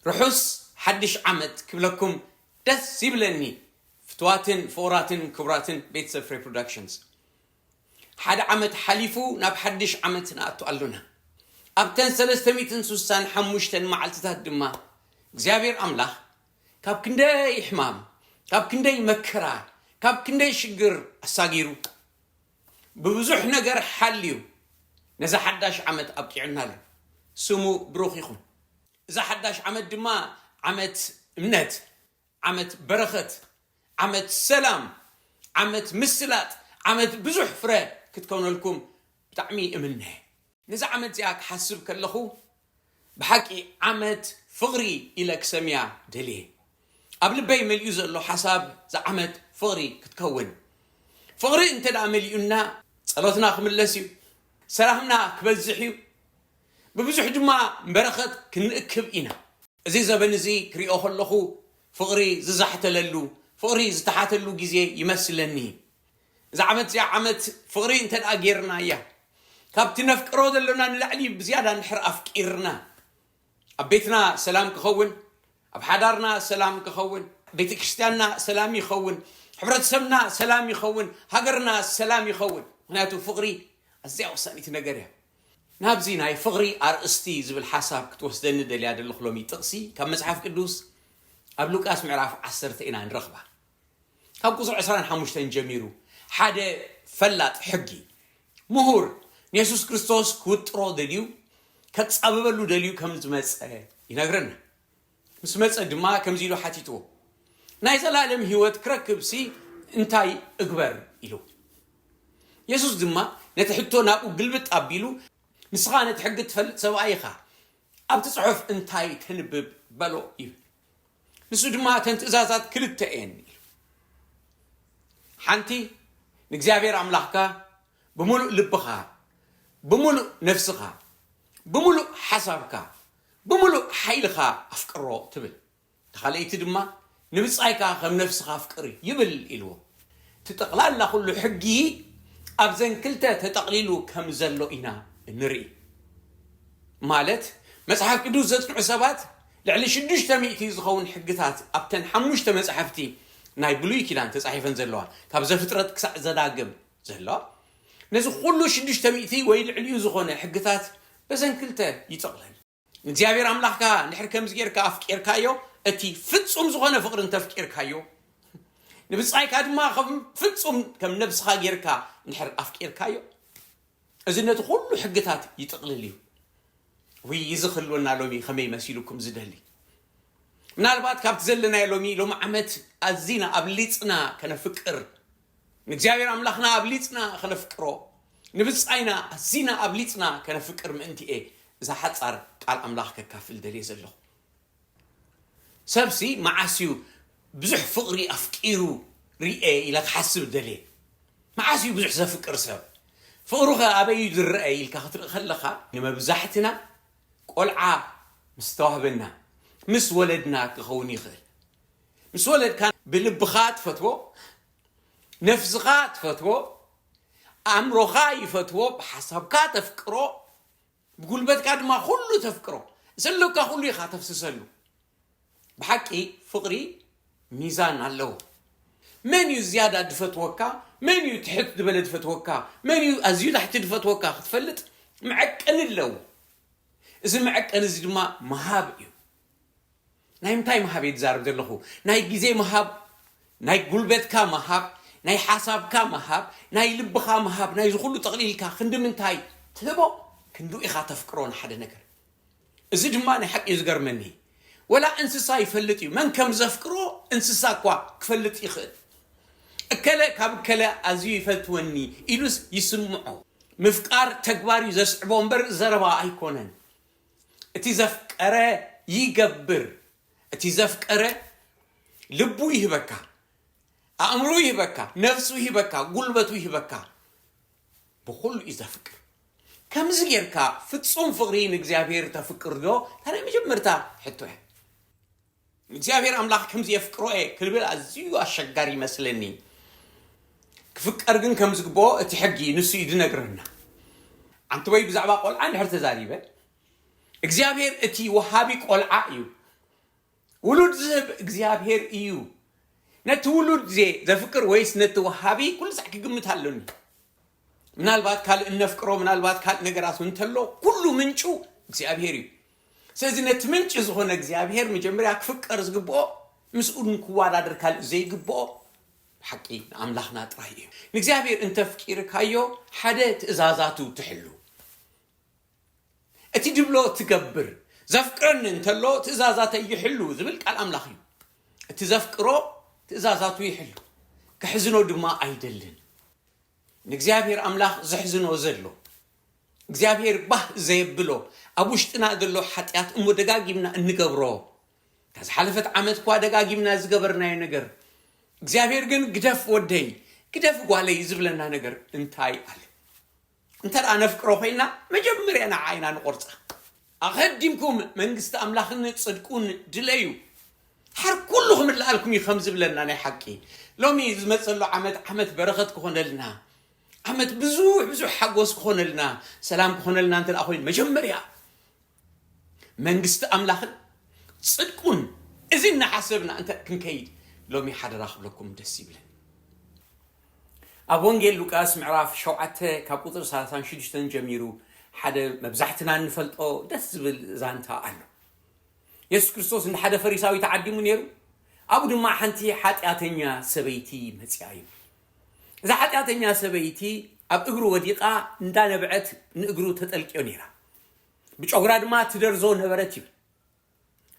ርሑስ ሓድሽ ዓመት ክብለኩም ደስ ይብለኒ። ፍትዋትን ፍቑራትን ክቡራትን ቤተሰብ ፍሬ ፕሮዳክሽንስ፣ ሓደ ዓመት ሓሊፉ ናብ ሓድሽ ዓመት ንኣቱ ኣሉና። ኣብተን ሰለስተ ሚእትን ስሳን ሓሙሽተን መዓልትታት ድማ እግዚኣብሔር ኣምላኽ ካብ ክንደይ ሕማም፣ ካብ ክንደይ መከራ፣ ካብ ክንደይ ሽግር ኣሳጊሩ፣ ብብዙሕ ነገር ሓልዩ ነዛ ሓዳሽ ዓመት ኣብቂዑና ኣሎ። ስሙ ብሩኽ ይኹን። እዛ ሓዳሽ ዓመት ድማ ዓመት እምነት፣ ዓመት በረኸት፣ ዓመት ሰላም፣ ዓመት ምስላጥ፣ ዓመት ብዙሕ ፍረ ክትከውነልኩም ብጣዕሚ እምነ። ነዛ ዓመት እዚኣ ክሓስብ ከለኹ ብሓቂ ዓመት ፍቕሪ ኢለ ክሰምያ ደልየ። ኣብ ልበይ መሊኡ ዘሎ ሓሳብ እዛ ዓመት ፍቕሪ ክትከውን። ፍቕሪ እንተ ደኣ መሊኡና ጸሎትና ክምለስ እዩ፣ ሰላምና ክበዝሕ እዩ፣ ብብዙሕ ድማ በረኸት ክንእክብ ኢና። እዚ ዘበን እዚ ክሪኦ ከለኹ ፍቕሪ ዝዛሕተለሉ፣ ፍቕሪ ዝተሓተሉ ግዜ ይመስለኒ። እዛ ዓመት እዚኣ ዓመት ፍቕሪ እንተ ደኣ ጌርናያ፣ ካብቲ ነፍቅሮ ዘሎና ንላዕሊ ብዝያዳ እንድሕር ኣፍቂርና፣ ኣብ ቤትና ሰላም ክኸውን፣ ኣብ ሓዳርና ሰላም ክኸውን፣ ቤተ ክርስቲያንና ሰላም ይኸውን፣ ሕብረተሰብና ሰላም ይኸውን፣ ሃገርና ሰላም ይኸውን። ምኽንያቱ ፍቕሪ ኣዝያ ወሳኒት ነገር እያ። ናብዚ ናይ ፍቕሪ ኣርእስቲ ዝብል ሓሳብ ክትወስደኒ ደልያ ዘለኹ ሎሚ ጥቕሲ ካብ መጽሓፍ ቅዱስ ኣብ ሉቃስ ምዕራፍ ዓሰርተ ኢና ንረኽባ። ካብ ቁጽሪ ዕስራን ሓሙሽተን ጀሚሩ ሓደ ፈላጥ ሕጊ፣ ምሁር፣ ንየሱስ ክርስቶስ ክውጥሮ ደልዩ፣ ከጻብበሉ ደልዩ ከም ዝመጸ ይነግረና። ምስ መጸ ድማ ከምዚ ኢሉ ሓቲትዎ፣ "ናይ ዘላለም ህይወት ክረክብሲ እንታይ እግበር?" ኢሉ። የሱስ ድማ ነቲ ሕቶ ናብኡ ግልብጥ ኣቢሉ፣ "ንስኻ ነቲ ሕጊ ትፈልጥ ሰብኣይ ኢኻ። ኣብቲ ጽሑፍ እንታይ ተንብብ?" በሎ ይብል። ንሱ ድማ፣ "እተን ትእዛዛት ክልተ እየን" ኢሉ። ሓንቲ፣ ንእግዚኣብሔር ኣምላኽካ ብምሉእ ልብኻ፣ ብምሉእ ነፍስኻ፣ ብምሉእ ሓሳብካ፣ ብምሉእ ሓይልኻ ኣፍቅሮ ትብል። እታ ካልኣይቲ ድማ፣ "ንብጻይካ ከም ነፍስኻ ኣፍቅር" ይብል ኢልዎ። እቲ ጠቕላላ ኩሉ ሕጊ ኣብዘን ክልተ ተጠቕሊሉ ከም ዘሎ ኢና እንርኢ። ማለት፣ መጽሓፍ ቅዱስ ዘጽንዑ ሰባት ልዕሊ ሽዱሽተ ሚእቲ ዝኸውን ሕግታት ኣብተን ሓሙሽተ መጻሕፍቲ ናይ ብሉይ ኪዳን ተጻሒፈን ዘለዋ፣ ካብ ዘፍጥረት ክሳዕ ዘዳግም ዘለዋ፣ ነዚ ኩሉ ሽዱሽተ ሚእቲ ወይ ልዕሊኡ ዝኾነ ሕግታት በዘን ክልተ ይጠቕለል። ንእግዚኣብሔር ኣምላኽካ እንድሕር ከምዚ ጌርካ ኣፍቂርካዮ፣ እቲ ፍጹም ዝኾነ ፍቕሪ እንተፍቂርካዮ፣ ንብጻይካ ድማ ከም ፍጹም ከም ነብስኻ ጌርካ እንድሕር ኣፍቂርካዮ፣ እዚ ነቲ ኩሉ ሕግታት ይጥቕልል እዩ። ውይ፣ እዚ ክህልወና ሎሚ ከመይ መሲሉኩም ዝደሊ? ምናልባት ካብቲ ዘለናዮ ሎሚ፣ ሎሚ ዓመት ኣዚና ኣብሊጽና ከነፍቅር፣ ንእግዚኣብሔር ኣምላኽና ኣብሊጽና ከነፍቅሮ፣ ንብጻይና ኣዚና ኣብሊጽና ከነፍቅር ምእንቲ እየ እዛ ሓጻር ቃል ኣምላኽ ከካፍል ደልየ ዘለኹ። ሰብሲ መዓስ እዩ ብዙሕ ፍቕሪ ኣፍቂሩ ርኤ ኢለ ክሓስብ ደልየ። መዓስ እዩ ብዙሕ ዘፍቅር ሰብ? ፍቕሩኸ ኣበይ እዩ ዝረአ ኢልካ ክትርኢ ከለኻ፣ ንመብዛሕትና ቆልዓ ምስ ተዋህበና፣ ምስ ወለድና ክኸውን ይኽእል። ምስ ወለድካ ብልብኻ ትፈትዎ፣ ነፍስኻ ትፈትዎ፣ ኣእምሮኻ ይፈትዎ፣ ብሓሳብካ ተፍቅሮ፣ ብጉልበትካ ድማ ኩሉ ተፍቅሮ፣ ዘለካ ኩሉ ኢኻ ተፍስሰሉ። ብሓቂ ፍቕሪ ሚዛን ኣለዎ። መን እዩ ዝያዳ ዝፈትወካ? መን እዩ ትሕት ዝበለ ዝፈትወካ? መን እዩ ኣዝዩ ታሕቲ ዝፈትወካ ክትፈልጥ መዐቀኒ ኣለዎ። እዚ መዐቀኒ እዚ ድማ ምሃብ እዩ። ናይ ምንታይ ምሃብ እየ ዝዛረብ ዘለኹ? ናይ ግዜ ምሃብ፣ ናይ ጉልበትካ ምሃብ፣ ናይ ሓሳብካ ምሃብ፣ ናይ ልብኻ ምሃብ፣ ናይዚ ኩሉ ጠቕሊልካ ክንዲ ምንታይ ትህቦ፣ ክንዱ ኢኻ ተፍቅሮ ንሓደ ነገር። እዚ ድማ ናይ ሓቂ እዩ ዝገርመኒ። ወላ እንስሳ ይፈልጥ እዩ። መን ከም ዘፍቅሮ እንስሳ እኳ ክፈልጥ ይኽእል። "እከለ ካብ እከለ ኣዝዩ ይፈትወኒ" ኢሉስ ይስምዖ። ምፍቃር ተግባር እዩ ዘስዕቦ እምበር ዘረባ ኣይኮነን። እቲ ዘፍቀረ ይገብር። እቲ ዘፍቀረ ልቡ ይህበካ፣ ኣእምሮ ይህበካ፣ ነፍሱ ይህበካ፣ ጉልበቱ ይህበካ። ብኹሉ እዩ ዘፍቅር። ከምዚ ጌርካ ፍጹም ፍቕሪ ንእግዚኣብሔር ተፍቅር ዶ? እታ ናይ መጀመርታ ሕቶ እያ። ንእግዚኣብሔር ኣምላኽ ከምዚ የፍቅሮ እየ ክብል ኣዝዩ ኣሸጋሪ ይመስለኒ። ክፍቀር ግን ከም ዝግብኦ እቲ ሕጊ ንሱ እዩ ዝነግረና። ኣንቲ ወይ ብዛዕባ ቆልዓ እንድሕር ተዛሪበ፣ እግዚኣብሔር እቲ ወሃቢ ቆልዓ እዩ። ውሉድ ዝህብ እግዚኣብሔር እዩ። ነቲ ውሉድ ዜ ዘፍቅር ወይስ ነቲ ወሃቢ ኩሉ ሳዕ ክግምት ኣሎኒ። ምናልባት ካልእ እነፍቅሮ፣ ምናልባት ካልእ ነገራት እውን እንተሎ፣ ኩሉ ምንጩ እግዚኣብሔር እዩ። ስለዚ ነቲ ምንጭ ዝኾነ እግዚኣብሔር መጀመርያ ክፍቀር ዝግብኦ፣ ምስኡ ክወዳደር ካልእ ዘይግብኦ፣ ብሓቂ ንኣምላኽና ጥራይ እዩ። ንእግዚኣብሔር እንተፍቂርካዮ፣ ሓደ ትእዛዛቱ ትሕሉ። እቲ ድብሎ ትገብር። ዘፍቅረኒ እንተሎ ትእዛዛተይ ይሕሉ ዝብል ቃል ኣምላኽ እዩ። እቲ ዘፍቅሮ ትእዛዛቱ ይሕሉ፣ ክሕዝኖ ድማ ኣይደልን። ንእግዚኣብሔር ኣምላኽ ዘሕዝኖ ዘሎ፣ እግዚኣብሔር ባህ ዘየብሎ፣ ኣብ ውሽጥና ዘሎ ሓጢኣት እሞ ደጋጊምና እንገብሮ፣ እታ ዝሓለፈት ዓመት እኳ ደጋጊምና ዝገበርናዮ ነገር፣ እግዚኣብሔር ግን ግደፍ ወደይ፣ ግደፍ ጓለይ ዝብለና ነገር እንታይ ኣሎ? እንተ ደኣ ነፍቅሮ ኮይና፣ መጀመርያ ንዓኣ ኢና ንቖርጻ። ኣቐዲምኩም መንግስቲ ኣምላኽን ጽድቁን ድለዩ፣ ድሓር ኩሉ ክምልኣልኩም እዩ ከም ዝብለና ናይ ሓቂ። ሎሚ ዝመጸሉ ዓመት፣ ዓመት በረኸት ክኾነልና፣ ዓመት ብዙሕ፣ ብዙሕ ሓጎስ ክኾነልና፣ ሰላም ክኾነልና እንተ ደኣ ኮይኑ፣ መጀመርያ መንግስቲ ኣምላኽን ጽድቁን እዚ እናሓሰብና እንተ ክንከይድ፣ ሎሚ ሓደራ ክብለኩም ደስ ይብለኒ። ኣብ ወንጌል ሉቃስ ምዕራፍ ሸውዓተ ካብ ቁጽሪ ሰላሳን ሽዱሽተን ጀሚሩ ሓደ መብዛሕትና እንፈልጦ ደስ ዝብል ዛንታ ኣሎ። የሱስ ክርስቶስ ንሓደ ፈሪሳዊ ተዓዲሙ ነይሩ። ኣብኡ ድማ ሓንቲ ሓጢኣተኛ ሰበይቲ መጺኣ እዩ። እዛ ሓጢኣተኛ ሰበይቲ ኣብ እግሩ ወዲቓ እንዳነብዐት ንእግሩ ተጠልቅዮ ነይራ። ብጨጉራ ድማ ትደርዞ ነበረት ይብል።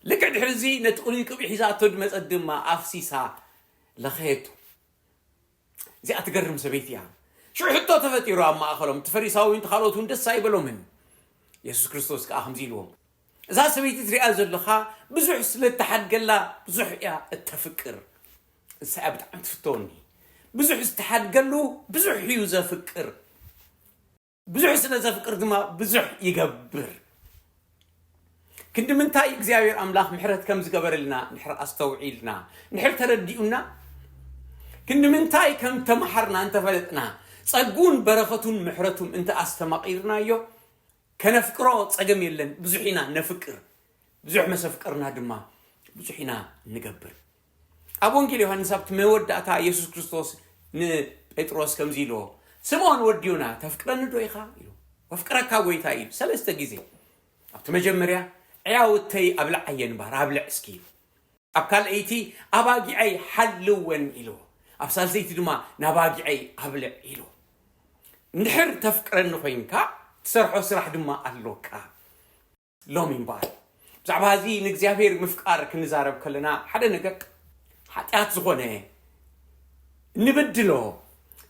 ልክዕ ድሕሪ እዚ ነቲ ቁሩብ ቅብኢ ሒዛቶ ዝመጸት ድማ ኣፍሲሳ ለኸየቶ። እዚኣ ትገርም ሰበይቲ እያ። ሽዑ ሕቶ ተፈጢሩ ኣብ ማእኸሎም። እቲ ፈሪሳዊ እውን እቲ ካልኦት እውን ደስ ኣይበሎምን። የሱስ ክርስቶስ ከኣ ከምዚ ኢልዎም፣ እዛ ሰበይቲ ትሪኣ ዘለኻ ብዙሕ ስለ እተሓድገላ ብዙሕ እያ እተፍቅር። ንሳ እያ ብጣዕሚ ትፍተወኒ። ብዙሕ ዝተሓድገሉ ብዙሕ እዩ ዘፍቅር። ብዙሕ ስለ ዘፍቅር ድማ ብዙሕ ይገብር። ክንዲ ምንታይ እግዚኣብሔር ኣምላኽ ምሕረት ከም ዝገበረልና እንድሕር ኣስተውዒልና፣ እንድሕር ተረዲኡና፣ ክንዲ ምንታይ ከም ተመሃርና እንተፈለጥና፣ ጸጉን በረኸቱን ምሕረቱን እንተ ኣስተማቒርናዮ፣ ከነፍቅሮ ጸገም የለን። ብዙሕ ኢና ነፍቅር። ብዙሕ መሰፍቀርና ድማ ብዙሕ ኢና ንገብር። ኣብ ወንጌል ዮሃንስ ኣብቲ መወዳእታ የሱስ ክርስቶስ ንጴጥሮስ ከምዚ ኢልዎ፣ ስምዖን ወዲ ዮና፣ ተፍቅረኒ ዶ ኢኻ? ኢሉ። ወፍቅረካ ጎይታ ኢሉ ሰለስተ ግዜ። ኣብቲ መጀመርያ፣ ዕያውተይ ኣብልዓየን እምበኣር፣ ኣብልዕ እስኪ ኢሉ። ኣብ ካልኣይቲ፣ ኣባጊዐይ ሓልወን ኢልዎ። ኣብ ሳልሰይቲ ድማ፣ ናባጊዐይ ኣብልዕ ኢልዎ። እንድሕር ተፍቅረኒ ኮይንካ፣ ትሰርሖ ስራሕ ድማ ኣሎካ። ሎሚ እምበኣር፣ ብዛዕባ እዚ ንእግዚኣብሔር ምፍቃር ክንዛረብ ከለና፣ ሓደ ነገር ሓጢኣት ዝኾነ፣ እንብድሎ፣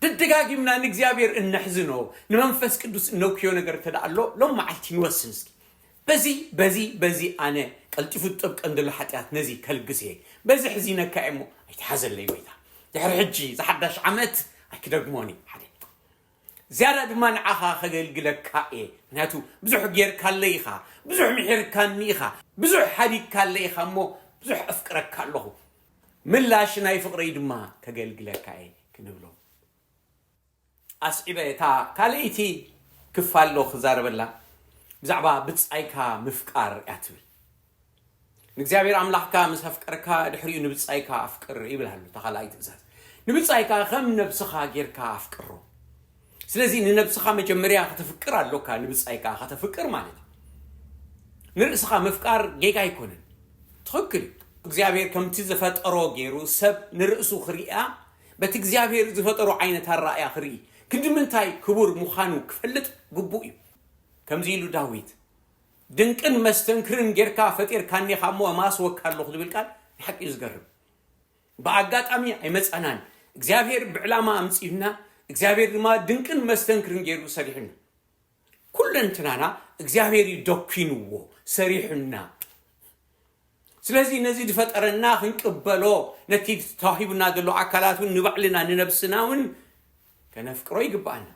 ደደጋጊምና ንእግዚኣብሔር እነሕዝኖ፣ ንመንፈስ ቅዱስ እነውክዮ ነገር እንተ ደኣ ኣሎ፣ ሎም መዓልቲ ንወስን እስኪ። በዚ፣ በዚ፣ በዚ ኣነ ቀልጢፉ ዝጠብቀን ዘሎ ሓጢኣት ነዚ ከልግስ እየ። በዚ ሕዚነካ እየ እሞ ኣይትሓዘለይ ጎይታ። ድሕሪ ሕጂ፣ ዝሓዳሽ ዓመት ኣይክደግሞን እየ። ሓደ። ዝያዳ ድማ ንዓኻ ከገልግለካ እየ። ምኽንያቱ ብዙሕ ጌርካለይ ኢኻ፣ ብዙሕ ምሒርካኒ ኢኻ፣ ብዙሕ ሓዲግካለይ ኢኻ እሞ ብዙሕ ኣፍቅረካ ኣለኹ። ምላሽ ናይ ፍቕረይ ድማ ከገልግለካ እየ ክንብሎ። ኣስዒበ እታ ካልኣይቲ ክፋል ዶ ክዛረበላ ብዛዕባ ብጻይካ ምፍቃር እያ ትብል። ንእግዚኣብሔር ኣምላኽካ ምስ ኣፍቀርካ ድሕሪኡ ንብጻይካ ኣፍቅር ይብል ኣሎ። እታ ካልኣይ ትእዛዝ። ንብጻይካ ከም ነብስኻ ጌርካ ኣፍቅሮ። ስለዚ ንነብስኻ መጀመርያ ከተፍቅር ኣሎካ፣ ንብጻይካ ከተፍቅር ማለት እዩ። ንርእስኻ ምፍቃር ጌጋ ኣይኮነን። ትኽክል እዩ። እግዚኣብሔር ከምቲ ዝፈጠሮ ገይሩ ሰብ ንርእሱ ክርእያ፣ በቲ እግዚኣብሔር ዝፈጠሮ ዓይነት ኣረኣእያ ክርኢ፣ ክንዲ ምንታይ ክቡር ምዃኑ ክፈልጥ ግቡእ እዩ። ከምዚ ኢሉ ዳዊት፣ ድንቅን መስተንክርን ጌርካ ፈጢርካኒ ኢኻ እሞ እማስወካ ኣለኹ ዝብል ቃል ንሓቂ እዩ ዝገርም። ብኣጋጣሚ ኣይመጻናን። እግዚኣብሔር ብዕላማ ኣምጺኡና፣ እግዚኣብሔር ድማ ድንቅን መስተንክርን ገይሩ ሰሪሑና። ኩለንትናና እግዚኣብሔር እዩ ደኪንዎ፣ ሰሪሑና። ስለዚ ነዚ ዝፈጠረና ክንቅበሎ፣ ነቲ ተዋሂቡና ዘሎ ኣካላት እውን ንባዕልና ንነብስና እውን ከነፍቅሮ ይግብኣና።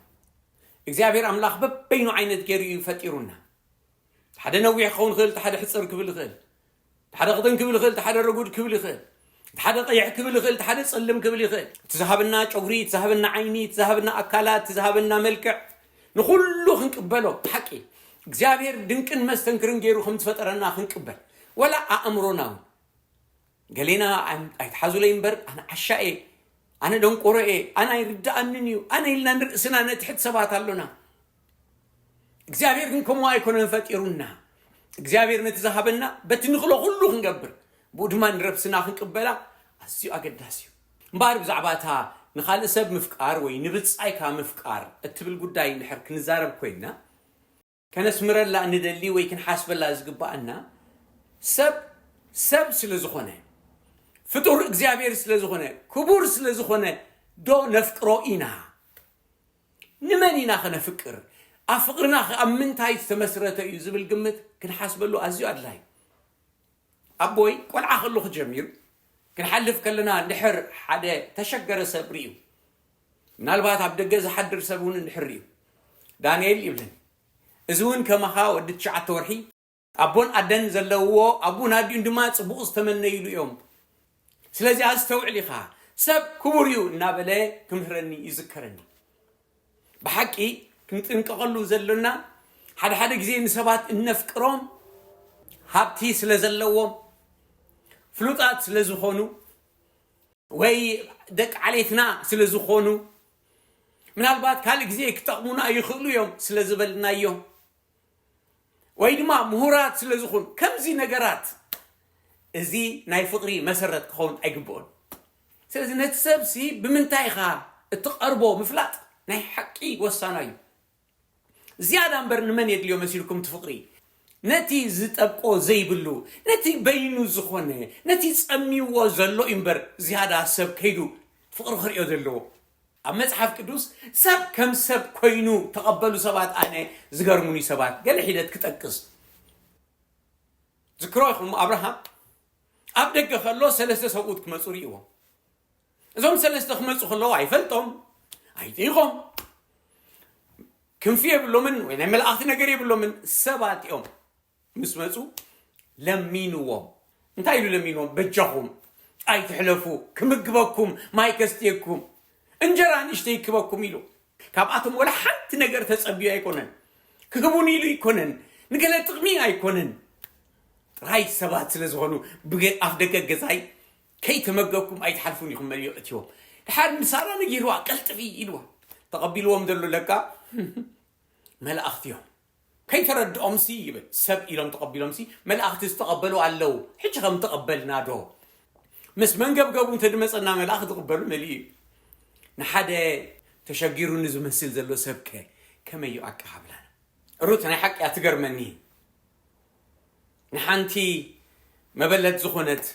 እግዚኣብሔር ኣምላኽ በበይኑ ዓይነት ገይሩ እዩ ፈጢሩና። ሓደ ነዊሕ ክኸውን ይኽእል፣ ሓደ ሕጽር ክብል ይኽእል፣ ሓደ ቅጥን ክብል ይኽእል፣ ሓደ ረጉድ ክብል ይኽእል፣ ሓደ ቀይሕ ክብል ይኽእል፣ ሓደ ጸልም ክብል ይኽእል። እቲ ዝሃበና ጨጉሪ፣ እቲ ዝሃበና ዓይኒ፣ እቲ ዝሃበና ኣካላት፣ እቲ ዝሃበና መልክዕ፣ ንኹሉ ክንቅበሎ፣ ብሓቂ እግዚኣብሔር ድንቅን መስተንክርን ገይሩ ከም ዝፈጠረና ክንቅበል፣ ወላ ኣእምሮና እውን። ገሌና ኣይትሓዙለይ እምበር ኣነ ዓሻ እየ፣ ኣነ ደንቆሮ እየ፣ ኣነ ኣይርድኣንን እዩ፣ ኣነ ኢልና ንርእስና ነትሕት ሰባት ኣሎና። እግዚኣብሔር ግን ከምኡ ኣይኮነን ፈጢሩና። እግዚኣብሔር ነቲ ዝሃበና በቲ ንኽእሎ ኩሉ ክንገብር፣ ብኡ ድማ ንረብስና ክንቅበላ ኣዝዩ ኣገዳሲ እዩ። እምበኣር ብዛዕባ እታ ንኻልእ ሰብ ምፍቃር ወይ ንብጻይካ ምፍቃር እትብል ጉዳይ እንድሕር ክንዛረብ ኮይንና፣ ከነስምረላ እንደሊ ወይ ክንሓስበላ ዝግባኣና ሰብ ሰብ ስለ ዝኾነ፣ ፍጡር እግዚኣብሔር ስለ ዝኾነ፣ ክቡር ስለ ዝኾነ ዶ ነፍቅሮ ኢና? ንመን ኢና ከነፍቅር? ኣብ ፍቕርና ከ ኣብ ምንታይ ዝተመስረተ እዩ ዝብል ግምት ክንሓስበሉ ኣዝዩ ኣድላይ። ኣቦይ ቆልዓ ከለኹ ጀሚሩ ክንሓልፍ ከለና እንድሕር ሓደ ተሸገረ ሰብ ርእዩ፣ ምናልባት ኣብ ደገ ዝሓድር ሰብ እውን እንድሕር ርእዩ፣ ዳንኤል ይብለኒ፣ እዚ እውን ከማኻ ወዲ ትሽዓተ ወርሒ ኣቦን ኣደን ዘለውዎ፣ ኣቡን ኣዲኡን ድማ ጽቡቕ ዝተመነይሉ እዮም። ስለዚ ኣስተውዕል ኢኻ፣ ሰብ ክቡር እዩ እናበለ ክምህረኒ ይዝከረኒ። ብሓቂ ክንጥንቀቐሉ ዘሎና፣ ሓደ ሓደ ግዜ ንሰባት እነፍቅሮም ሃብቲ ስለ ዘለዎም፣ ፍሉጣት ስለ ዝኾኑ፣ ወይ ደቂ ዓሌትና ስለ ዝኾኑ፣ ምናልባት ካልእ ግዜ ክጠቕሙና ይኽእሉ እዮም ስለ ዝበልናዮም፣ ወይ ድማ ምሁራት ስለ ዝኾኑ፣ ከምዚ ነገራት እዚ ናይ ፍቕሪ መሰረት ክኸውን ኣይግብኦን። ስለዚ ነቲ ሰብሲ ብምንታይ ኢኻ እትቐርቦ ምፍላጥ ናይ ሓቂ ወሳናይ እዩ። ዝያዳ እምበር ንመን የድልዮ መሲልኩም እቲ ፍቕሪ? ነቲ ዝጠብቆ ዘይብሉ፣ ነቲ በይኑ ዝኾነ፣ ነቲ ጸሚዎ ዘሎ እዩ እምበር ዝያዳ ሰብ ከይዱ ፍቕሪ ክርእዮ ዘለዎ። ኣብ መጽሓፍ ቅዱስ ሰብ ከም ሰብ ኮይኑ ተቐበሉ ሰባት ኣነ ዝገርሙኒ ሰባት ገለ ሒደት ክጠቅስ። ዝክሮ ኢኹም ኣብርሃም ኣብ ደገ ከሎ ሰለስተ ሰብኡት ክመጹ ርእይዎም። እዞም ሰለስተ ክመጹ ከለዉ ኣይፈልጦም፣ ኣይጠይቖም፣ ክንፊ የብሎምን ወይ ናይ መላእኽቲ ነገር የብሎምን። ሰባት እዮም ምስ መጹ ለሚንዎም። እንታይ ኢሉ ለሚንዎም? በጃኹም ኣይትሕለፉ፣ ክምግበኩም፣ ማይ ከስትየኩም፣ እንጀራ ንእሽተይ ክበኩም ኢሉ። ካብኣቶም ወላ ሓንቲ ነገር ተጸብዩ ኣይኮነን፣ ክህቡን ኢሉ ኣይኮነን፣ ንገለ ጥቕሚ ኣይኮነን። ጥራይ ሰባት ስለ ዝኾኑ ብገ- ኣፍ ደገ ገዛይ ከይተመገብኩም ኣይትሓልፉን ኢኹም መሊኦ እትዎም። ድሓር ንሳራ ነጊርዋ ቀልጥፊ ኢልዋ። ተቐቢልዎም ዘሎ ለካ መላእኽቲ እዮም። ከይተረድኦምሲ ይብል ሰብ ኢሎም ተቐቢሎምሲ መላእኽቲ ዝተቐበሉ ኣለዉ። ሕጂ ከም ተቐበልና ዶ? ምስ መንገብገቡ እንተድመጸና መልኣኽ ዝቕበሉ መሊኡ እዩ። ንሓደ ተሸጊሩ ንዝመስል ዘሎ ሰብከ ከመይ እዩ ኣቀባብላና? ሩት ናይ ሓቂ እያ ትገርመኒ። ንሓንቲ መበለት ዝኾነት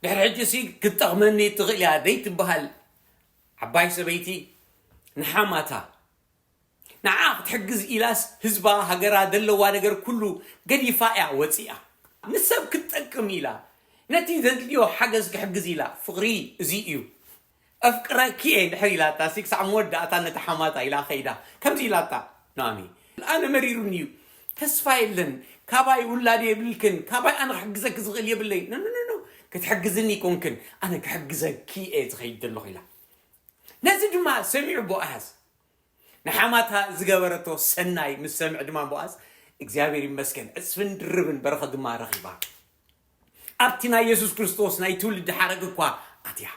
ድሕሪ ሕጂ ሲ ክትጠቕመኒ ትኽእል እያ ደይትበሃል ዓባይ ሰበይቲ ንሓማታ ንዓ ክትሕግዝ ኢላስ ህዝባ ሃገራ ደለዋ ነገር ኩሉ ገዲፋ እያ ወፂኣ። ንሰብ ክትጠቅም ኢላ ነቲ ዘድልዮ ሓገዝ ክሕግዝ ኢላ ፍቕሪ እዚ እዩ። ኣፍቅረኪ እየ ድሕር ኢላታ ሲ ክሳዕ መወዳእታ ነቲ ሓማታ ኢላ ኸይዳ ከምዚ ኢላታ ናሚ ኣነ መሪሩኒ እዩ ተስፋ የለን ካባይ ውላድ የብልክን ካባይ ኣነ ክሕግዘኪ ዝኽእል የብለይ ኖኖኖ ክትሕግዝኒ ይኮንክን ኣነ ክሕግዘኪ እየ ዝኸይድ ዘለኹ ኢላ ነዚ ድማ ሰሚዑ ቦኣዝ ንሓማታ ዝገበረቶ ሰናይ ምስ ሰምዕ ድማ ቦኣዝ እግዚኣብሔር ይመስገን ዕፅፍን ድርብን በረኸት ድማ ረኺባ ኣብቲ ናይ የሱስ ክርስቶስ ናይ ትውልዲ ሓረግ እኳ ኣትያ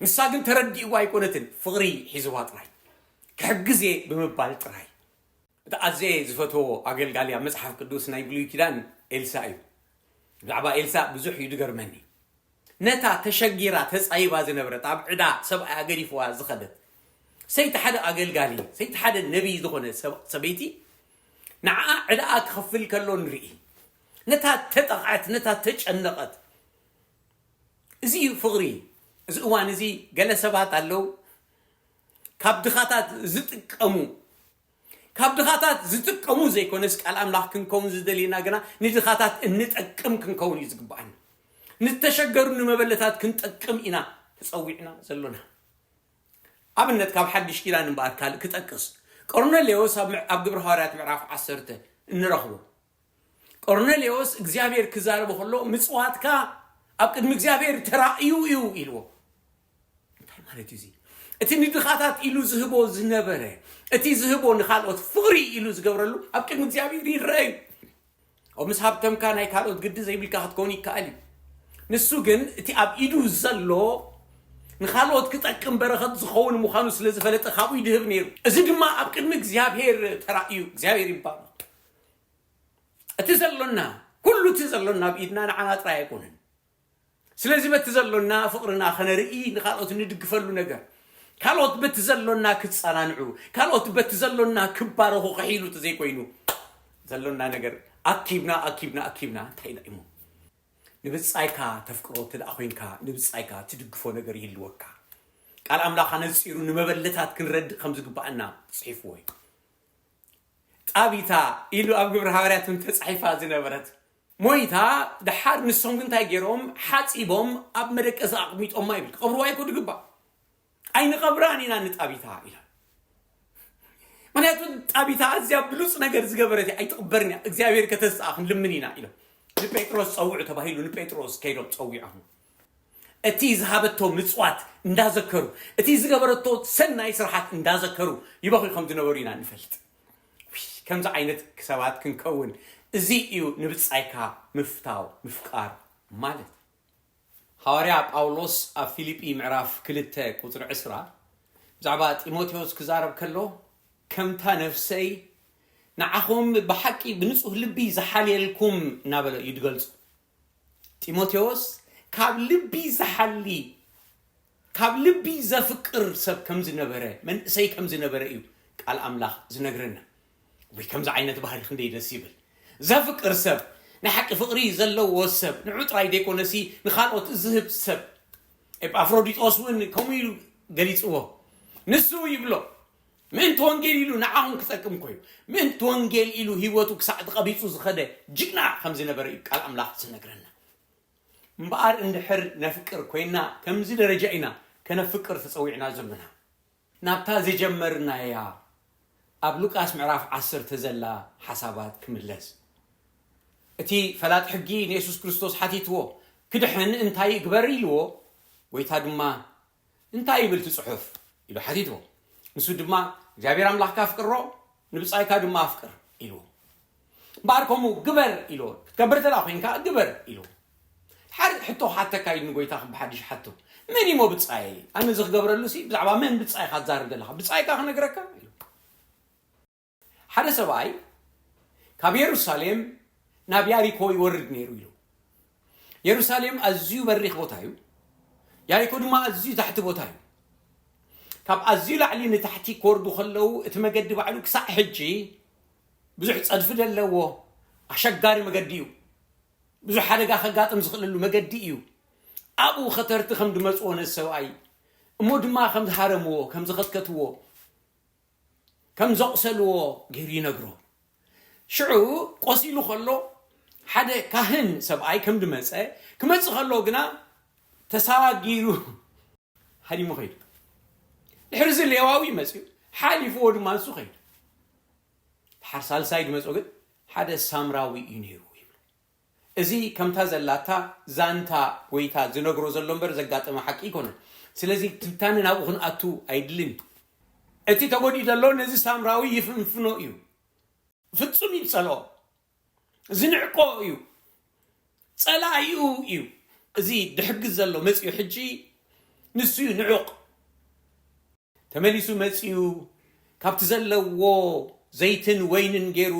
ንሳ ግን ተረዲእዋ ኣይኮነትን ፍቕሪ ሒዝዋ ጥራይ ክሕግዝ እየ ብምባል ጥራይ እቲ ኣዘየ ዝፈትዎ ኣገልጋሊ ኣብ መፅሓፍ ቅዱስ ናይ ብሉይ ኪዳን ኤልሳ እዩ ብዛዕባ ኤልሳ ብዙሕ እዩ ዝገርመኒ ነታ ተሸጊራ ተጻይባ ዝነበረት ኣብ ዕዳ ሰብኣያ ገዲፍዋ ዝኸደት ሰይቲ ሓደ ኣገልጋሊ ሰይቲ ሓደ ነቢይ ዝኾነ ሰበይቲ ንዓኣ ዕዳኣ ክኸፍል ከሎ ንርኢ ነታ ተጠቕዐት ነታ ተጨነቐት እዚ እዩ ፍቕሪ እዚ እዋን እዚ ገለ ሰባት ኣለዉ ካብ ድኻታት ዝጥቀሙ ካብ ድኻታት ዝጥቀሙ ዘይኮነስ ቃል ኣምላኽ ክንከውን ዝደልየና ግና ንድኻታት እንጠቅም ክንከውን እዩ ዝግባኣና ንተሸገሩ ንመበለታት ክንጠቅም ኢና ተጸዊዕና ዘሎና ኣብነት ካብ ሓድሽ ኪዳን እምበኣር ካልእ ክጠቅስ ቆርኔሌዎስ ኣብ ግብሪ ሃዋርያት ምዕራፍ ዓሰርተ እንረኽቦ ቆርኔሌዎስ እግዚኣብሔር ክዛረቦ ከሎ ምጽዋትካ ኣብ ቅድሚ እግዚኣብሔር ተራእዩ እዩ ኢልዎ እንታይ ማለት እዩ እዚ እቲ ንድኻታት ኢሉ ዝህቦ ዝነበረ እቲ ዝህቦ ንካልኦት ፍቕሪ ኢሉ ዝገብረሉ ኣብ ቅድሚ እግዚኣብሔር ይረአ እዩ ኣብ ምስ ሃብተምካ ናይ ካልኦት ግዲ ዘይብልካ ክትከውን ይከኣል እዩ ንሱ ግን እቲ ኣብ ኢዱ ዘሎ ንኻልኦት ክጠቅም በረኸት ዝኸውን ምዃኑ ስለ ዝፈለጠ ካብኡ ይድህብ ነይሩ። እዚ ድማ ኣብ ቅድሚ እግዚኣብሔር ተራእዩ፣ እግዚኣብሔር ይባረኽ። እቲ ዘሎና፣ ኩሉ እቲ ዘሎና ኣብ ኢድና ንዓና ጥራይ ኣይኮነን። ስለዚ በቲ ዘሎና ፍቕርና ከነርኢ ንኻልኦት ንድግፈሉ ነገር፣ ካልኦት በቲ ዘሎና ክጸናንዑ፣ ካልኦት በቲ ዘሎና ክባረኹ ከሒሉ ተዘይኮይኑ ዘሎና ነገር ኣኪብና ኣኪብና ኣኪብና እንታይ ኢሎም ንብጻይካ ተፍቅሮ እንተ ደኣ ኮይንካ ንብጻይካ ትድግፎ ነገር ይህልወካ። ቃል ኣምላኽ ኣነጺሩ ንመበለታት ክንረድእ ከም ዝግባኣና ጽሒፍዎ እዩ። ጣቢታ ኢሉ ኣብ ግብሪ ሃዋርያት እውን ተጻሒፋ ዝነበረት ሞይታ፣ ደሓር ንሶም ግን እንታይ ገይሮም ሓጺቦም ኣብ መደቀሲ ኣቕሚጦማ ይብል። ክቐብርዋ ይኮ ድግባእ። ኣይንቐብራን ኢና ንጣቢታ ኢሎም። ምክንያቱ ጣቢታ ኣዝያ ብሉፅ ነገር ዝገበረት እያ፣ ኣይትቕበርን እያ። እግዚኣብሔር ከተስኣ ክንልምን ኢና ኢሎም ንጴጥሮስ ጸውዑ ተባሂሉ ንጴጥሮስ ከይዶም ጸዊዖም እቲ ዝሃበቶ ምጽዋት እንዳዘከሩ እቲ ዝገበረቶ ሰናይ ስራሓት እንዳዘከሩ ይበኹ ከም ዝነበሩ ኢና ንፈልጥ። ከምዚ ዓይነት ሰባት ክንከውን እዚ እዩ ንብጻይካ ምፍታው ምፍቃር ማለት። ሃዋርያ ጳውሎስ ኣብ ፊልጲ ምዕራፍ ክልተ ቁጽሪ ዕስራ ብዛዕባ ጢሞቴዎስ ክዛረብ ከሎ፣ "ከምታ ነፍሰይ ንዓኹም ብሓቂ ብንጹህ ልቢ ዝሓልየልኩም" እናበለ እዩ ዝገልጾ። ጢሞቴዎስ ካብ ልቢ ዝሓሊ፣ ካብ ልቢ ዘፍቅር ሰብ ከም ዝነበረ፣ መንእሰይ ከም ዝነበረ እዩ ቃል ኣምላኽ ዝነግረና። ወይ ከምዚ ዓይነት ባህሪ ክንደይ ደስ ይብል። ዘፍቅር ሰብ፣ ናይ ሓቂ ፍቕሪ ዘለዎ ሰብ፣ ንዑ ጥራይ ዘይኮነሲ ንኻልኦት ዝህብ ሰብ። ኤጳፍሮዲጦስ እውን ከምኡ ኢሉ ገሊጽዎ። ንሱ ይብሎ፣ "ምእንቲ ወንጌል ኢሉ ንዓኹም ክጠቅም ኮዩ፣ ምእንቲ ወንጌል ኢሉ ህይወቱ ክሳዕ ተቐቢጹ ዝኸደ ጅግና ከም ዝነበረ እዩ ቃል ኣምላኽ ዝነግረና። እምበኣር እንድሕር ነፍቅር ኮይና፣ ከምዚ ደረጃ ኢና ከነፍቅር ተጸዊዕና ዘሎና?" ናብታ ዝጀመርናያ ኣብ ሉቃስ ምዕራፍ ዓሰርተ ዘላ ሓሳባት ክምለስ። እቲ ፈላጥ ሕጊ ንየሱስ ክርስቶስ ሓቲትዎ፣ "ክድሕን እንታይ እግበር?" ኢልዎ። ጎይታ ድማ፣ "እንታይ ይብል እቲ ጽሑፍ?" ኢሉ ሓቲትዎ። ንሱ ድማ፣ "እግዚኣብሔር ኣምላኽካ ኣፍቅሮ፣ ንብጻይካ ድማ ኣፍቅር" ኢልዎ። እምበኣር ከምኡ ግበር ኢልዎ። ክትገብር ተላ ኮይንካ ግበር ኢልዎ። ሓደ ሕቶ ክሓተካ ኢሉ ንጎይታ ከም ብሓድሽ ሓቶ፣ "መን እሞ ብጻይ? ኣነ እዚ ክገብረሉ ሲ ብዛዕባ መን ብጻይ ኢኻ ትዛረብ ዘለኻ? ብጻይካ ክነግረካ?" ኢሉ። ሓደ ሰብኣይ ካብ የሩሳሌም ናብ ያሪኮ ይወርድ ነይሩ ኢሉ። የሩሳሌም ኣዝዩ በሪኽ ቦታ እዩ። ያሪኮ ድማ ኣዝዩ ታሕቲ ቦታ እዩ። ካብ ኣዝዩ ላዕሊ ንታሕቲ ክወርዱ ከለዉ እቲ መገዲ ባዕሉ ክሳዕ ሕጂ ብዙሕ ጸድፊ ዘለዎ ኣሸጋሪ መገዲ እዩ። ብዙሕ ሓደጋ ከጋጥም ዝኽእለሉ መገዲ እዩ። ኣብኡ ኸተርቲ ከም ዝመጽዎ ነዚ ሰብኣይ እሞ ድማ ከም ዝሃረምዎ፣ ከም ዝኸትከትዎ፣ ከም ዘቑሰልዎ ገይሩ ይነግሮ። ሽዑ ቆሲሉ ከሎ ሓደ ካህን ሰብኣይ ከም ዝመጸ፣ ክመጽእ ከሎ ግና ተሳጊሩ ሃዲሙ ኸይዱ። ድሕሪ እዚ ሌዋዊ መጽኡ፣ ሓሊፍዎ ድማ ንሱ ኸይዱ። ድሓር ሳልሳይ ዝመጽኦ ግን ሓደ ሳምራዊ እዩ ነይሩ ይብሉ። እዚ ከምታ ዘላታ ዛንታ ጎይታ ዝነግሮ ዘሎ እምበር ዘጋጠመ ሓቂ ኣይኮነን። ስለዚ ትንታነ ናብኡ ክንኣቱ ኣይድልን እዩ። እቲ ተጎዲኡ ዘሎ ነዚ ሳምራዊ ይፍንፍኖ እዩ። ፍጹም እዩ ዝጸልኦ። ዝንዕቆ እዩ። ጸላኢኡ እዩ። እዚ ድሕግዝ ዘሎ መጺኡ ሕጂ ንሱ እዩ ንዑቕ። ተመሊሱ መጺኡ ካብቲ ዘለዎ ዘይትን ወይንን ገይሩ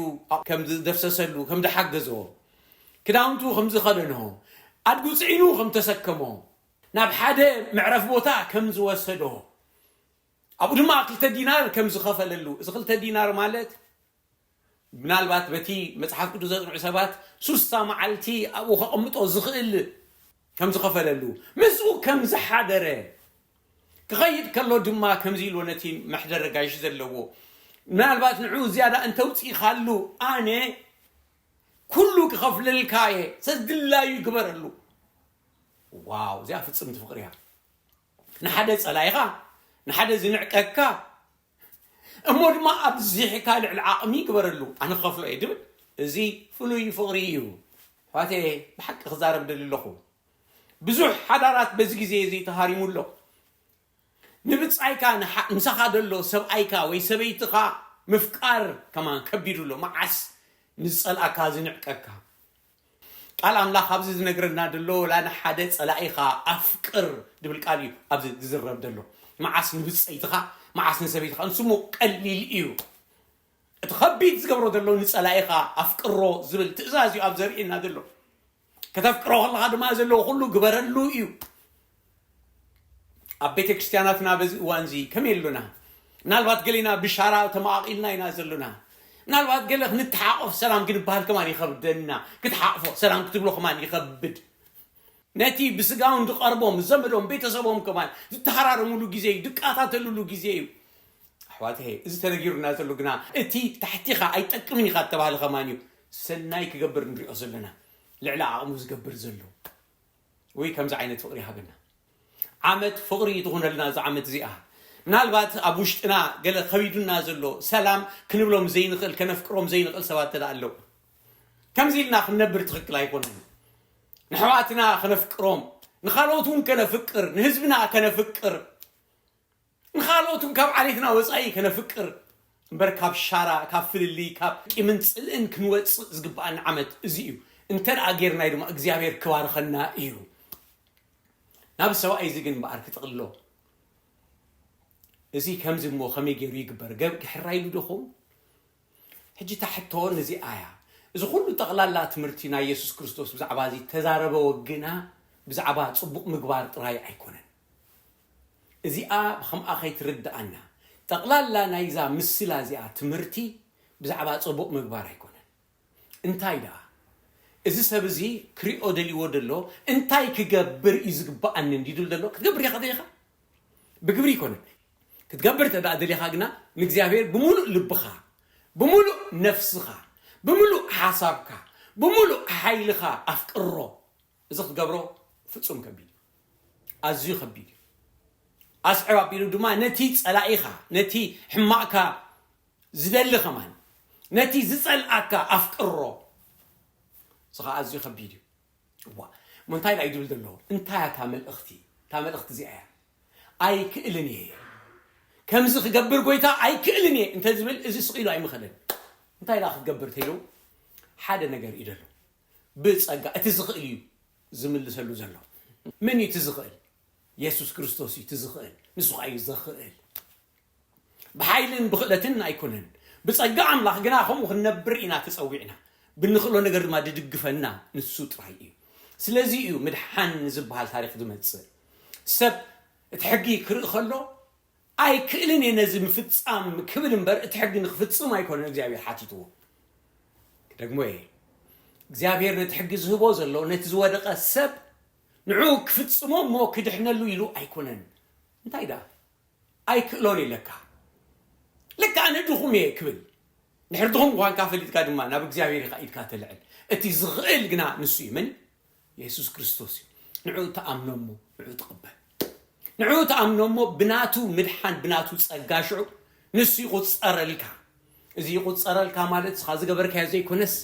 ከም ዝደፍሰሰሉ፣ ከም ዝሓገዞ፣ ክዳውንቱ ከም ዝኸደኖ፣ ኣድጉ ጽዒኑ ከም ተሰከሞ፣ ናብ ሓደ መዕረፍ ቦታ ከም ዝወሰዶ፣ ኣብኡ ድማ ክልተ ዲናር ከም ዝኸፈለሉ፣ እዚ ክልተ ዲናር ማለት ምናልባት በቲ መጽሓፍ ቅዱስ ዘጽንዑ ሰባት ሱሳ መዓልቲ ኣብኡ ከቐምጦ ዝኽእል ከም ዝኸፈለሉ፣ ምስኡ ከም ዝሓደረ፣ ክኸይድ ከሎ ድማ ከምዚ ኢልዎ ነቲ መሕደረ ጋይሽ ዘለዎ፣ ምናልባት ንዑ ዝያዳ እንተውጺእኻሉ ኣነ ኩሉ ክኸፍለልካ እየ፣ ሰዝድላዩ ይግበረሉ። ዋው፣ እዚኣ ፍጽምቲ ፍቕሪ እያ። ንሓደ ጸላኢኻ፣ ንሓደ ዝንዕቀካ፣ እሞ ድማ ኣብዚሕካ ልዕሊ ዓቕሚ ይግበረሉ፣ ኣነ ክኸፍሎ እየ ድብል። እዚ ፍሉይ ፍቕሪ እዩ። ኣሕዋተየ፣ ብሓቂ ክዛረብ ደሊ ኣለኹ። ብዙሕ ሓዳራት በዚ ግዜ እዚ ተሃሪሙ ኣሎ። ንብጻይካ፣ ንሓ-፣ ምሳኻ ደሎ ሰብኣይካ ወይ ሰበይትኻ ምፍቃር ከማን ከቢዱ ኣሎ። መዓስ ንዝጸልኣካ ዝንዕቀካ። ቃል ኣምላኽ ኣብዚ ዝነግረና ዘሎ፣ ወላ ንሓደ ጸላኢኻ ኣፍቅር ዝብል ቃል እዩ ኣብዚ ዝዝረብ ዘሎ። መዓስ ንብጸይትኻ፣ መዓስ ንሰበይትኻ፣ ንስሙ ቀሊል እዩ። እቲ ከቢድ ዝገብሮ ዘሎ ንጸላኢኻ ኣፍቅሮ ዝብል ትእዛዝ እዩ ኣብ ዘርእየና ዘሎ። ከተፍቅሮ ከለኻ ድማ ዘለዎ ኩሉ ግበረሉ እዩ። ኣብ ቤተ ክርስቲያናትና በዚ እዋን እዚ ከመይ ኣሎና? ምናልባት ገሌና ብሻራ ተመቓቒልና ኢና ዘሎና። ምናልባት ገለ ክንተሓቆፍ ሰላም ክንበሃል ከማን ይኸብደና። ክትሓቕፎ ሰላም ክትብሎ ከማን ይኸብድ። ነቲ ብስጋውን ዝቐርቦም ዘመዶም ቤተሰቦም ከማን ዝተሃራረሙሉ ግዜ እዩ፣ ዝቃታተሉሉ ግዜ እዩ። ኣሕዋተይ፣ እዚ ተነጊሩና ዘሎ ግና እቲ ታሕቲኻ ኣይጠቅምን ኢኻ እተባህለ ከማን እዩ ሰናይ ክገብር ንሪኦ ዘለና፣ ልዕሊ ዓቕሙ ዝገብር ዘሎ። ወይ ከምዚ ዓይነት ፍቕሪ ይሃበና። ዓመት ፍቕሪ ትኹነልና እዛ ዓመት እዚኣ። ምናልባት ኣብ ውሽጥና ገለ ከቢዱና ዘሎ ሰላም ክንብሎም ዘይንኽእል፣ ከነፍቅሮም ዘይንኽእል ሰባት ተደኣ ኣለዉ። ከምዚ ኢልና ክንነብር ትኽክል ኣይኮነን። ንሕዋትና ከነፍቅሮም፣ ንኻልኦት እውን ከነፍቅር፣ ንህዝብና ከነፍቅር፣ ንኻልኦት እውን ካብ ዓሌትና ወጻኢ ከነፍቅር እምበር ካብ ሻራ፣ ካብ ፍልልይ፣ ካብ ቂምን ጽልእን ክንወጽእ ዝግብኣና ዓመት እዚ እዩ። እንተ ደኣ ጌርናዮ ድማ እግዚኣብሔር ክባርኸና እዩ። ናብ ሰብኣይ እዚ ግን እምበኣር ክጥቕሎ። እዚ ከምዚ እሞ ከመይ ገይሩ ይግበር? ገብ ሕራይ ኢሉ ዶ ኸውን? ሕጂ እታ ሕቶ ነዚኣ እያ። እዚ ኩሉ ጠቕላላ ትምህርቲ ናይ የሱስ ክርስቶስ ብዛዕባ እዚ ተዛረበ ወግና ብዛዕባ ጽቡቕ ምግባር ጥራይ ኣይኮነን። እዚኣ ብኸምኣ ከይትርድኣና፣ ጠቕላላ ናይዛ ምስላ እዚኣ ትምህርቲ ብዛዕባ ጽቡቕ ምግባር ኣይኮነን። እንታይ ደኣ? እዚ ሰብ እዚ ክሪኦ ደልይዎ ደሎ እንታይ ክገብር እዩ ዝግብኣኒ እንዲድል ደሎ ክትገብር ኢኻ ደሊኻ? ብግብሪ ኣይኮነን። ክትገብር እንተ ደኣ ደሊኻ ግና ንእግዚኣብሔር ብምሉእ ልብኻ፣ ብምሉእ ነፍስኻ፣ ብምሉእ ሓሳብካ፣ ብምሉእ ሓይልኻ ኣፍቅሮ። እዚ ክትገብሮ ፍጹም ከቢድ እዩ። ኣዝዩ ከቢድ እዩ። ኣስዕብ ኣቢሉ ድማ ነቲ ጸላኢኻ፣ ነቲ ሕማቕካ ዝደሊ ከማን፣ ነቲ ዝጸልኣካ ኣፍቅሮ። እዚ ኸዓ ኣዝዩ ከቢድ እዩ። እዋ፣ እሞ እንታይ ደኣ እዩ ዝብል ዘሎ? እንታይ እያ እታ መልእኽቲ? እታ መልእኽቲ እዚኣ እያ። ኣይክእልን እየ። ከምዚ ክገብር ጎይታ ኣይክእልን እየ እንተ ዝብል፣ እዚ ስቕ ኢሉ ኣይምኸልን። እንታይ ደኣ ክትገብር ተይሉ? ሓደ ነገር እዩ ዘሎ። ብጸጋ፣ እቲ ዝኽእል እዩ ዝምልሰሉ ዘሎ። መን እዩ እቲ ዝኽእል? የሱስ ክርስቶስ እዩ እቲ ዝኽእል። ንሱ ኸኣ እዩ ዘኽእል። ብሓይልን ብኽእለትን ኣይኮነን። ብጸጋ ኣምላኽ ግና ከምኡ ክንነብር ኢና ተጸዊዕና። ብንኽእሎ ነገር ድማ ድድግፈና ንሱ ጥራይ እዩ። ስለዚ እዩ ምድሓን ዝበሃል ታሪኽ ዝመጽእ። ሰብ እቲ ሕጊ ክርኢ ከሎ፣ ኣይክእልን እየ ነዚ ምፍጻም ክብል እምበር፣ እቲ ሕጊ ንክፍጽም ኣይኮነን እግዚኣብሔር ሓቲትዎ። ክደግሞ እየ። እግዚኣብሔር ነቲ ሕጊ ዝህቦ ዘሎ፣ ነቲ ዝወደቐ ሰብ ንዕኡ ክፍጽሞ እሞ ክድሕነሉ ኢሉ ኣይኮነን። እንታይ ደኣ? ኣይክእሎን ኢለካ። ልክዕ ኣነ ድኹም እየ ክብል። ድሕሪ ድኹም ምዃንካ ፈሊጥካ ድማ ናብ እግዚኣብሔር ኢኻ ኢድካ ተልዕል። እቲ ዝኽእል ግና ንሱ እዩ። መን? የሱስ ክርስቶስ እዩ። ንዕኡ ተኣምኖ እሞ ንዕኡ ትቕበል። ንዕኡ ተኣምኖ እሞ ብናቱ ምድሓን፣ ብናቱ ጸጋ ሽዑ ንሱ ይቑጸረልካ። እዚ ይቑጸረልካ ማለት ንስኻ ዝገበርካዮ ዘይኮነስ፣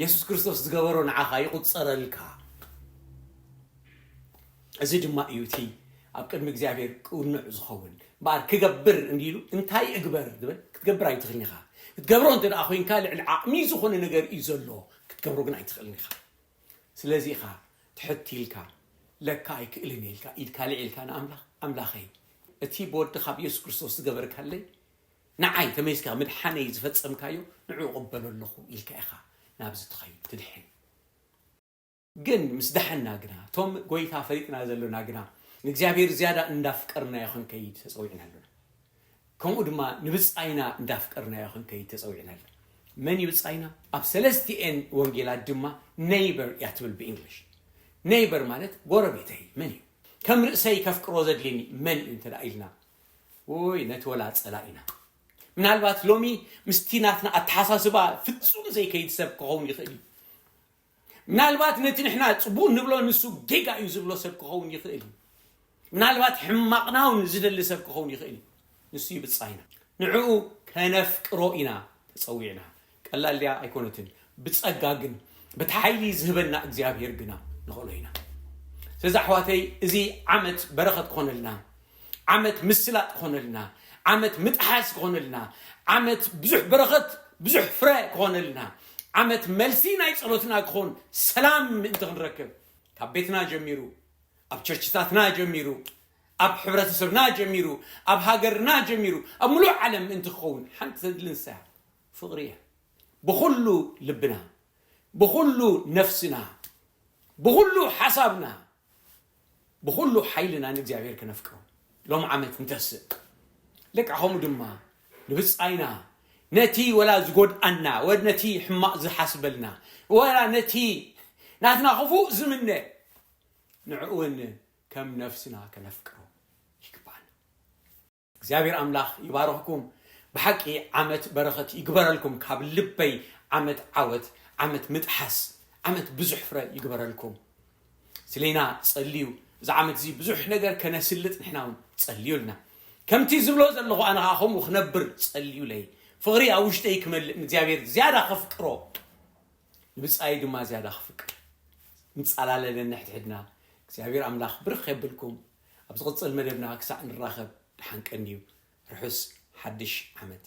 የሱስ ክርስቶስ ዝገበሮ ንዓኻ ይቑጸረልካ። እዚ ድማ እዩ እቲ ኣብ ቅድሚ እግዚኣብሔር ቅኑዕ ዝኸውን። እምበኣር ክገብር እንዲሉ እንታይ እግበር ዝብል ክትገብር ኣይትኽእልን ኢኻ። ክትገብሮ እንተ ደኣ ኮይንካ ልዕሊ ዓቕሚ ዝኾነ ነገር እዩ ዘሎ፣ ክትገብሮ ግን ኣይትኽእልን ኢኻ። ስለዚ ኢኻ ትሕት ኢልካ ለካ ኣይክእልን እየ ኢልካ ኢድካ ልዒልካ ንኣምላኽ፣ ኣምላኸይ እቲ ብወድኻ ብየሱስ ክርስቶስ ዝገበርካለይ ንዓይ ተመይስካ ምድሓነይ ዝፈጸምካዮ ንዕኡ እቕበሎ ኣለኹ ኢልካ ኢኻ ናብዚ ትኸይድ ትድሕን። ግን ምስ ደሓንና ግና፣ እቶም ጎይታ ፈሊጥና ዘሎና ግና፣ ንእግዚኣብሔር ዝያዳ እንዳፍቀርናዮ ክንከይድ ተጸዊዕና ኣሎና። ከምኡ ድማ ንብጻይና እንዳፍቀርናዮ ክንከይድ ተጸዊዕና ኣሎና። መን እዩ ብጻይና? ኣብ ሰለስቲኤን ወንጌላት ድማ ኔይበር እያ ትብል ብእንግሊሽ። ኔይበር ማለት ጎረቤተይ መን እዩ? ከም ርእሰይ ከፍቅሮ ዘድልየኒ መን እዩ እንተ ደኣ ኢልና፣ ውይ ነቲ ወላ ጸላኢና። ምናልባት ሎሚ ምስቲ ናትና ኣተሓሳስባ ፍጹም ዘይከይድ ሰብ ክኸውን ይኽእል እዩ። ምናልባት ነቲ ንሕና ጽቡቕ ንብሎ ንሱ ጌጋ እዩ ዝብሎ ሰብ ክኸውን ይኽእል እዩ። ምናልባት ሕማቕና እውን ዝደሊ ሰብ ክኸውን ይኽእል እዩ። ንሱ እዩ ብጻይና። ንዕኡ ከነፍቅሮ ኢና ተጸዊዕና። ቀላል ድያ? ኣይኮነትን። ብጸጋ ግን፣ በቲ ሓይሊ ዝህበና እግዚኣብሔር ግና ንኽእሎ ኢና። ስለዚ ኣሕዋተይ፣ እዚ ዓመት በረኸት ክኾነልና፣ ዓመት ምስላጥ ክኾነልና፣ ዓመት ምጥሓስ ክኾነልና፣ ዓመት ብዙሕ በረኸት፣ ብዙሕ ፍረ ክኾነልና፣ ዓመት መልሲ ናይ ጸሎትና ክኾን ሰላም ምእንቲ ክንረክብ ካብ ቤትና ጀሚሩ ኣብ ቸርችታትና ጀሚሩ ኣብ ሕብረተሰብና ጀሚሩ ኣብ ሃገርና ጀሚሩ ኣብ ሙሉእ ዓለም ምእንቲ ክኸውን ሓንቲ ተድሊ ንሳ እያ። ፍቕሪ እያ። ብኹሉ ልብና ብኹሉ ነፍስና ብኹሉ ሓሳብና ብኹሉ ሓይልና ንእግዚኣብሔር ከነፍቅሮ ሎም ዓመት ንተስእ። ልክዕ ከምኡ ድማ ንብጻይና ነቲ ወላ ዝጎድኣና ወ ነቲ ሕማቕ ዝሓስበልና ወላ ነቲ ናትና ክፉእ ዝምነ ንዕኡ እውን ከም ነፍስና ከነፍቅሮ ይግባና። እግዚኣብሔር ኣምላኽ ይባርኽኩም። ብሓቂ ዓመት በረኸት ይግበረልኩም። ካብ ልበይ ዓመት ዓወት፣ ዓመት ምጥሓስ፣ ዓመት ብዙሕ ፍረ ይግበረልኩም። ስለይና ጸልዩ። እዚ ዓመት እዚ ብዙሕ ነገር ከነስልጥ ንሕና እውን ጸልዩልና። ከምቲ ዝብሎ ዘለኹ ኣነ ኸዓ ከምኡ ክነብር ጸልዩለይ። ፍቕሪ ኣብ ውሽጠይ ክመልእ ንእግዚኣብሔር ዝያዳ ከፍቅሮ ንብጻይ ድማ ዝያዳ ክፍቅር ንጻላለለ ንሕድሕድና እግዚኣብሔር ኣምላኽ ብርኽ የብልኩም። ኣብ ዝቕጽል መደብና ክሳዕ ንራኸብ ደሓን ቀንዩ። ርሑስ ሓድሽ ዓመት።